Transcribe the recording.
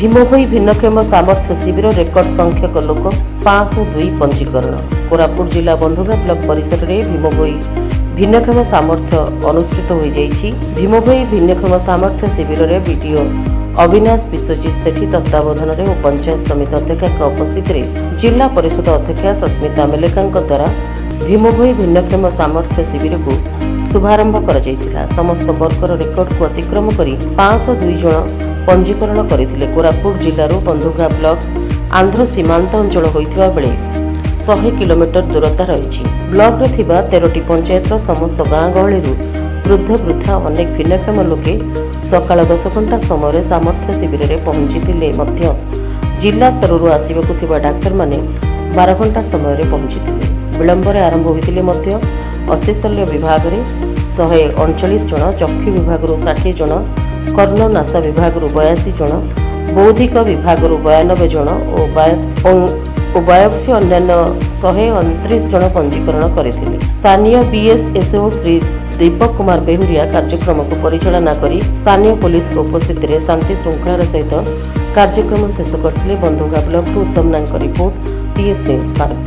ଭୀମଭୋଇ ଭିନ୍ନକ୍ଷମ ସାମର୍ଥ୍ୟ ଶିବିର, ରେକର୍ଡ ସଂଖ୍ୟକ ଲୋକ, 502 ପଞ୍ଜୀକରଣ। କୋରାପୁଟ ଜିଲ୍ଲା ବନ୍ଧୁଗାଁ ବ୍ଲକ ପରିସରରେ ଭୀମଭୋଇ ଭିନ୍ନକ୍ଷମ ସାମର୍ଥ୍ୟ ଅନୁଷ୍ଠିତ ହୋଇଯାଇଛି। ଭୀମଭୋଇ ଭିନ୍ନକ୍ଷମ ସାମର୍ଥ୍ୟ ଶିବିରରେ ବିଡିଓ ଅବିନାଶ ବିଶ୍ୱଜିତ ସେଠୀ ତତ୍ତ୍ୱାବଧାନରେ ଓ ପଞ୍ଚାୟତ ସମିତି ଅଧ୍ୟକ୍ଷାଙ୍କ ଉପସ୍ଥିତିରେ ଜିଲ୍ଲା ପରିଷଦ ଅଧ୍ୟକ୍ଷା ସସ୍ମିତା ମେଲେକାଙ୍କ ଦ୍ୱାରା ଭୀମଭୋଇ ଭିନ୍ନକ୍ଷମ ସାମର୍ଥ୍ୟ ଶିବିରକୁ ଶୁଭାରମ୍ଭ କରାଯାଇଥିଲା। ସମସ୍ତ ବର୍ଗର ରେକର୍ଡକୁ ଅତିକ୍ରମ କରି 502 ଜଣ ପଞ୍ଜୀକରଣ କରିଥିଲେ। କୋରାପୁଟ ଜିଲ୍ଲାରୁ ବନ୍ଧୁଗାଁ ବ୍ଲକ ଆନ୍ଧ୍ର ସୀମାନ୍ତ ଅଞ୍ଚଳ ହୋଇଥିବା ବେଳେ 100 କିଲୋମିଟର ଦୂରତା ରହିଛି। ବ୍ଲକରେ ଥିବା 13ଟି ପଞ୍ଚାୟତର ସମସ୍ତ ଗାଁ ଗହଳିରୁ ବୃଦ୍ଧ, ବୃଦ୍ଧା, ଅନେକ ଭିନ୍ନକ୍ଷମ ଲୋକେ ସକାଳ 10 ଘଣ୍ଟା ସମୟରେ ସାମର୍ଥ୍ୟ ଶିବିରରେ ପହଞ୍ଚିଥିଲେ ମଧ୍ୟ ଜିଲ୍ଲା ସ୍ତରରୁ ଆସିବାକୁ ଥିବା ଡାକ୍ତରମାନେ 12 ଘଣ୍ଟା ସମୟରେ ପହଞ୍ଚିଥିଲେ। ବିଳମ୍ବରେ ଆରମ୍ଭ ହୋଇଥିଲେ ମଧ୍ୟ ଅସ୍ଥିଶଲ୍ୟ ବିଭାଗରେ 139 ଜଣ, ଚକ୍ଷୁ ବିଭାଗରୁ 60 ଜଣ, କର୍ଣ୍ଣ ନାସା ବିଭାଗରୁ 82 ଜଣ, ବୌଦ୍ଧିକ ବିଭାଗରୁ 92 ଜଣ ଓ ବାୟୋପ୍ସି ଅନ୍ୟାନ୍ୟ 129 ଜଣ ପଞ୍ଜୀକରଣ କରିଥିଲେ। ସ୍ଥାନୀୟ ବିଏସ୍ଏସ୍ଓ ଶ୍ରୀ ଦୀପକ କୁମାର ବେହୁରିଆ କାର୍ଯ୍ୟକ୍ରମକୁ ପରିଚାଳନା କରି ସ୍ଥାନୀୟ ପୋଲିସଙ୍କ ଉପସ୍ଥିତିରେ ଶାନ୍ତି ଶୃଙ୍ଖଳାର ସହିତ କାର୍ଯ୍ୟକ୍ରମ ଶେଷ କରିଥିଲେ। ବନ୍ଧୁଗାଁ ବ୍ଲକରୁ ଉତ୍ତମ ନାଙ୍କ ରିପୋର୍ଟ, ପିଏସ୍ ନ୍ୟୁଜ୍ ଭାରତ।